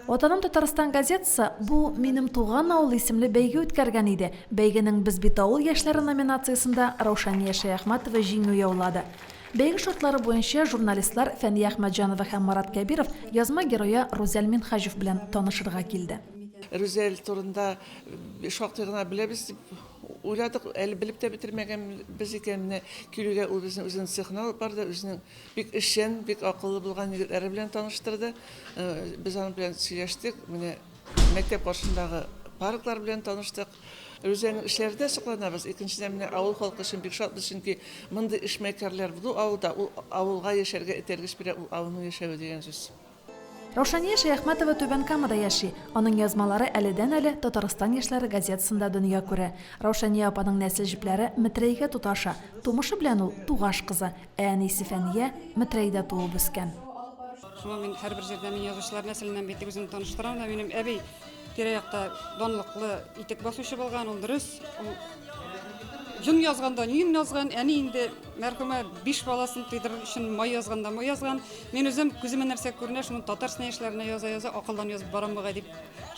Ватаным Татарстан газетасы Бу минем туган авыл исемле бәйге үткәргән иде. Бәйгенең Без бит авыл яшьләре номинациясендә Раушания Шәяхмәтова җиңү яулады. Бәйге шартлары буенча журналистлар Фәния Әхмәтҗанова һәм Марат Кәбиров язма герое Рүзәл Минһаҗев белән танышырга килде. Рүзәл турында шактый гына беләбез дип уйладык, әле белеп тә бетермәгәнбез икән. Менә килүгә ул безне үзенең цехына алып барды, үзенең бик эшчән, бик акыллы булган егетләре белән таныштырды. Без аның белән сөйләштек, менә мәктәп каршындагы парклар белән таныштык. Рүзәлнең эшләренә сокланабыз. Икенчедән, менә авыл халкы өчен бик шатбыз, чөнки мондый эшмәкәрләр булу авылда, ул авылга яшәргә этәргеч бирә, ул авылның яшәве дигән сүз. Раушания Шәяхмәтова Түбән Камада яши. Аның язмалары әледән-әле Татарстан яшьләре газетасында дөнья күрә. Раушания апаның нәсел җепләре Метрәйгә тоташа. Тумышы белән ул, Тугаш кызы. Ә әнисе Фәния Метрәйдә туып үскән. Шуңа мин һәрбер җирдә мин язучылар нәселеннән бит дип үземне таныштырам да. Минем әби тирә-якта данлыклы итек басучы булган, ул дөрес. Ул йон язганда йон язган, әни инде мәрхүмә биш баласын туйдырыр өчен май язганда май язган. Мин үзем күземә нәрсә күренә, шуны Татарстан яшьләренә яза-яза акылдан язып барам бугай дип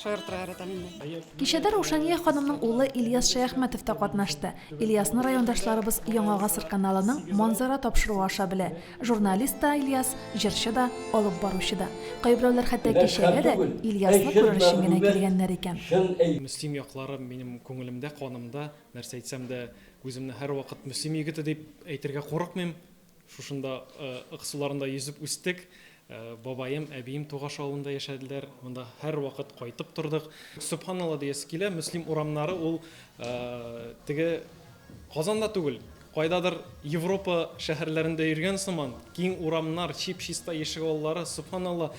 шаяртырга яратам инде. Кичәдә Раушания ханымның улы Ильяс Шәяхмәтов та катнашты. Ильясны райондашларыбыз Яңа гасыр каналының Манзара тапшыруы аша белә. Журналист та Ильяс, җырчы да, алып баручы да. Кайберәүләр хәтта кичәгә дә Ильясны күрер өчен генә килгәннәр икән. Мөслим яклары минем күңелемдә, канымда. Нәрсә әйтсәм дә, үземне һәрвакыт Мөслим егете дип әйтергә курыкмыйм. Шушында Ык суларында йөзеп үстек. Бабаем, әбием Тугаш авылында яшәделәр. Монда һәрвакыт кайтып тордык. Сөбханалла диясе килә, Мөслим урамнары ул теге Казанда түгел, кайдадыр Европа шәһәрләрендә йөргән сыман, киң урамнар, чип-чиста ишегаллары, сөбханалла.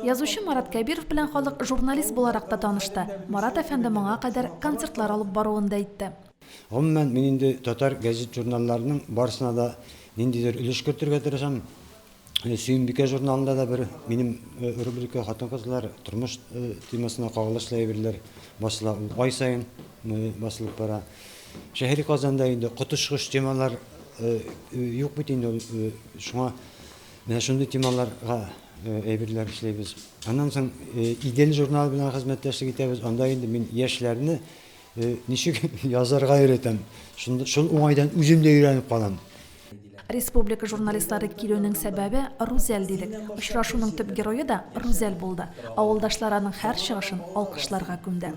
Язучы Марат Кәбиров белән халык журналист буларак та танышты. Марат әфәнде моңа кадәр концертлар алып баруын да әйтте. Гомумән, мин инде татар гәзит-журналларының барысына да ниндидер өлеш кертергә тырышам. Сөембикә журналында да бер минем рубрика Хатын-кызлар, тормыш темасына кагылышлы әйберләр басыла. Ул ай саен басылып бара. Шәһри Казанда инде коточкыч темалар юк бит инде ул. Шуңа менә шундый темаларга әйберләр эшлибез. Аннан соң Идел журналы белән хезмәттәшлек итәбез. Анда инде мин яшьләрне ничек язарга өйрәтәм. Шул уңайдан үзем дә өйрәнеп калам. Республика журналистлары килүнең сәбәбе, Рүзәл, дидек. Очрашуның төп герое да Рүзәл булды. Авылдашлар аның һәр чыгышын алкышларга күмде.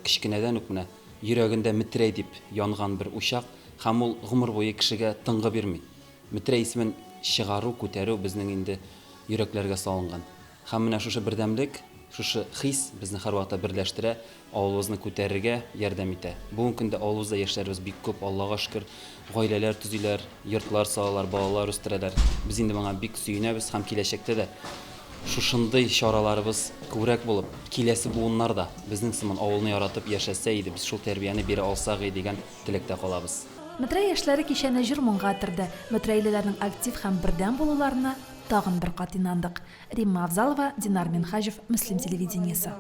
Кечкенәдән үк менә йөрәгендә Метрәй дип янган бер учак һәм ул гомер буе кешегә тынгы бирми. Метрәй исемен чыгару, күтәрү безнең инде йөрәкләргә салынган. Һәм менә шушы бердәмлек, шушы хис безне һәрвакытта берләштерә, авылыбызны күтәрергә ярдәм итә. Бүгенге көндә авылыбызда яшьләребез бик күп, Аллага шөкер, гаиләләр төзиләр, йортлар салалар, балалар үстерәләр. Без инде моңа бик сөенәбез һәм киләчәктә дә шушындый чараларыбыз күбрәк булып, киләсе буыннар да безнең сыман авылны яратып яшәсә иде, без шул тәрбияне бирә алсак иде дигән теләктә калабыз. Метрәй яшьләре кичәне җыр-моңга төрде. Метрәйлеләрнең актив һәм бердәм булуларына тагын бер кат инандык. Римма Авзалова, Динар Минһаҗев, Мөслим телевидениесе.